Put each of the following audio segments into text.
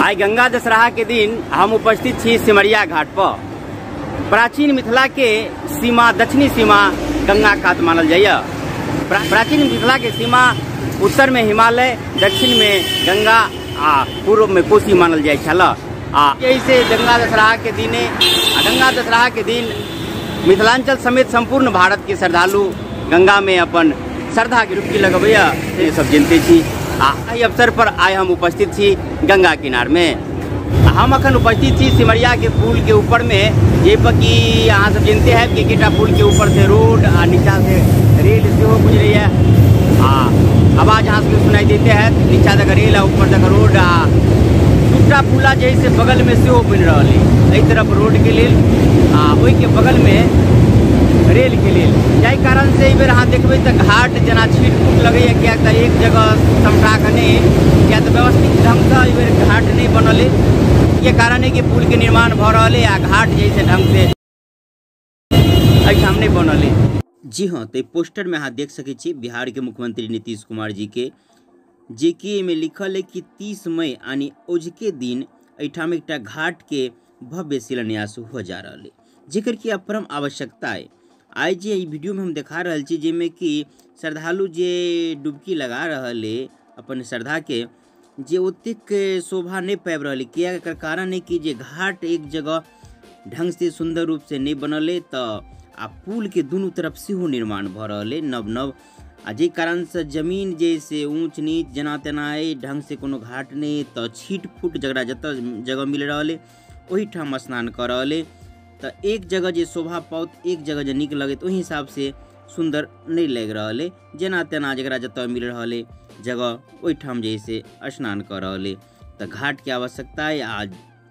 आइ गंगा दशहरा के दिन हम उपस्थित छी सिमरिया घाट पर। प्राचीन मिथिला के सीमा, दक्षिणी सीमा गंगा कात मानल जाइए। प्राचीन मिथिला के सीमा उत्तर में हिमालय, दक्षिण में गंगा आ पूर्व में कोसी मानल जाय छल। आ यही से गंगा दशहरा के दिन, गंगा दशहरा के दिन मिथिलांचल समेत संपूर्ण भारत के श्रद्धालु गंगा में अपन श्रद्धा के डुबकी लगबैया, से सब जनते छी। आ एहि अवसर पर आइ हम उपस्थित छी गंगा किनार में। हम अखन उपस्थित छी सिमरिया के पुल के ऊपर में, जे पर कि अहाँ सब जानते हैं कि एकेटा पुल के ऊपर से रोड आ नीचा से रेल सेहो गुजरैया। आ आवाज अहाँ सबके सुनाई देते हैं, नीचा तक रेल आ ऊपर तक रोड। आ दूटा पुला जे से बगल में सेहो बनि रहल है, एहि तरफ रोड के लेल आ ओहिके बगल में रेल के लेल। जाहि कारण से एहि बेर अहाँ देखबै तऽ घाट जेना छीट फूट लगैया, किया तऽ एक जगह समटा कऽ नहि, किया तऽ व्यवस्थित ढंगसँ एहि बेर घाट नहि बनल है। के कारण है कि पुल के निर्माण भऽ रहल है आ घाट जे से ढंग से एहिठाम नहि बनल है। जी हाँ, तो पोस्टर में अहाँ देख सकै छी बिहार के मुख्यमंत्री नीतीश कुमार जी के, जे कि एहिमे लिखल है कि 30 मई यानी औझके दिन एहिठाम एकटा घाट के भव्य शिलान्यास हो जा रहल है, जेकर कि परम आवश्यकता है। आइ जे ई वीडियो में हम देखा रहल छी, जाहिमे कि श्रद्धालु जे डुबकी लगा रहल है अपन श्रद्धा के, जे ओतेक शोभा नहीं पाबि रहल है। किया एकर कारण है कि जे घाट एक जगह ढंग से सुंदर रूप से नहीं बनल है, तो आ पुल के दुनू तरफ सेहो निर्माण भऽ रहल है नव नव, आ जाहि कारणसँ जमीन जे से ऊँच नीच जेना तेना है, ढंग से कोनो घाट नहीं, तो छीट फूट जकरा जतऽ जगह मिल रहल है ओहिठाम स्नान कऽ रहल है। तो एक जगह जे शोभा पाओत, एक जगह जे नीक लगैत, ओहि हिसाब से सुंदर नहीं लागि रहल है। जेना तेना जकरा जतऽ मिल रहल है जगह ओहिठाम जे से स्नान कऽ रहल है। तो घाट के आवश्यकता है। आ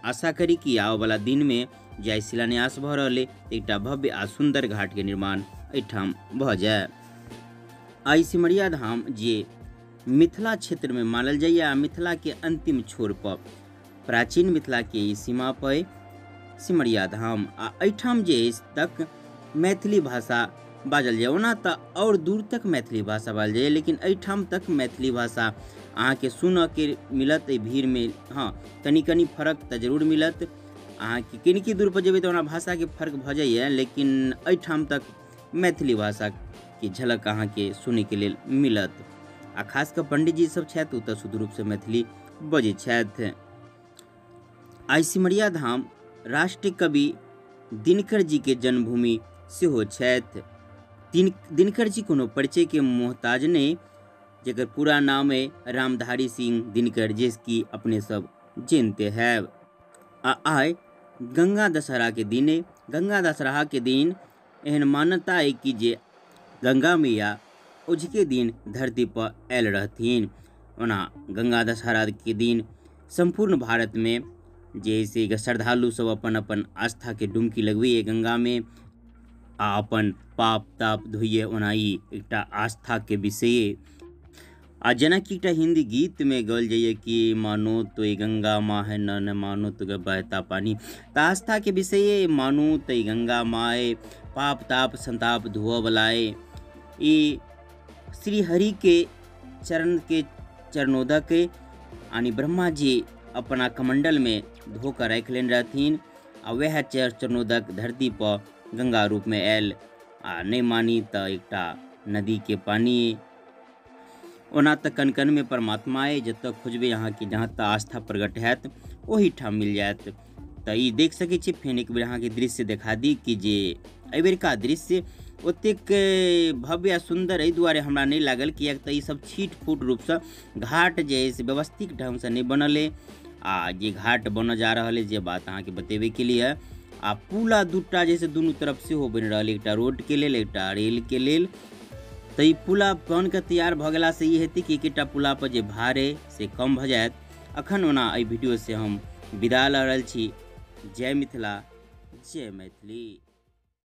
आशा करी कि आबयवला दिन में जे शिलान्यास भऽ रहल है एकटा भव्य आ सुंदर घाट के निर्माण एहिठाम भऽ जाय। आइ सिमरिया धाम जे मिथिला क्षेत्र में मानल जाइए, आ मिथिला के अंतिम छोर पर प्राचीन मिथिला के ई सीमा पर सिमरिया धाम, आ एहिठाम जे तक मैथिली भाषा बाजल जाए। ओना तऽ और दूर तक मैथिली भाषा बाजल जाइए, लेकिन एहिठाम तक मैथिली भाषा अहाँके सुनऽके मिलत एहि भीड़मे। हाँ, कनि कनि फर्क तऽ जरूर मिलत अहाँके, कनिकी दूर पर जेबै तऽ ओना भाषाके फर्क भऽ जाइए, लेकिन एहिठाम तक मैथिली भाषाके झलक अहाँके सुनैके लेल मिलत। आ खास कऽ पंडितजी सब छथि ओ तऽ शुद्ध रूपसँ मैथिली बजै छथि। आइ सिमरिया धाम राष्ट्रीय कवि दिनकर जी के जन्मभूमि सेहो छथि। दिनकर जी कोनो परिचय के मोहताज नहीं, जेकर पूरा नाम है रामधारी सिंह दिनकर, जिसकी अपने सब जानते हैं। आ आइ गंगा दशहरा के दिन है। गंगा दशहरा के दिन एहन मान्यता है कि जे गंगा मैया ओझके दिन धरती पर आयल रहथिन। ओना गंगा दशहरा के दिन संपूर्ण भारत में जैसे श्रद्धालु सब अपन अपन आस्था के डुबकी लगबैए गंगा में आ अपन पाप ताप धोइए। ओना ई एकटा आस्था के विषय। आ जेनाकि एकटा हिंदी गीत में गाओल जाइए कि मानो तो ये गंगा माँ है, न न मानो तो बहता पानी। तो आस्था के विषय मानो तो ये गंगा माँ है, पाप ताप संताप धोअ बलाए। ई श्री हरि के चरण के चरणोदक यानी ब्रह्मा जी अपना कमंडल में धोकर राखि लेने रहथिन, आ वएह चरणोदक धरती पर गंगा रूप में आयल। आ नहीं मानी तो एकटा नदी के पानी। ओना तऽ कण कण में परमात्मा है, जतऽ खोजबै अहाँके जहाँ तक आस्था प्रकट हैत ओहिठाम मिल जायत। तऽ ई देख सकै छी। फेर एक बेर अहाँके दृश्य देखा दी कि जे एहिबेरका दृश्य ओतेक भव्य आ सुन्दर एहि दुआरे हमरा नहि लागल, किएक तऽ ईसब छीट फूट रूपसँ घाट जे है से व्यवस्थित ढङ्गसँ नहि बनल है। आ जे घाट बनऽ जा रहल है जे बात अहाँके बतेबैके लिए। आ पुला दूटा जे से दुनू तरफ सेहो बनि रहल है, एकटा रोडके लेल एकटा रेलके लेल। तऽ ई पुला बनि कऽ तैयार भऽ गेलासँ ई हेतै कि एकेटा पुला पर जे भार है से कम भऽ जायत। अखन ओना एहि वीडियोसँ हम विदा लऽ रहल छी। जय मिथिला, जय मैथिली।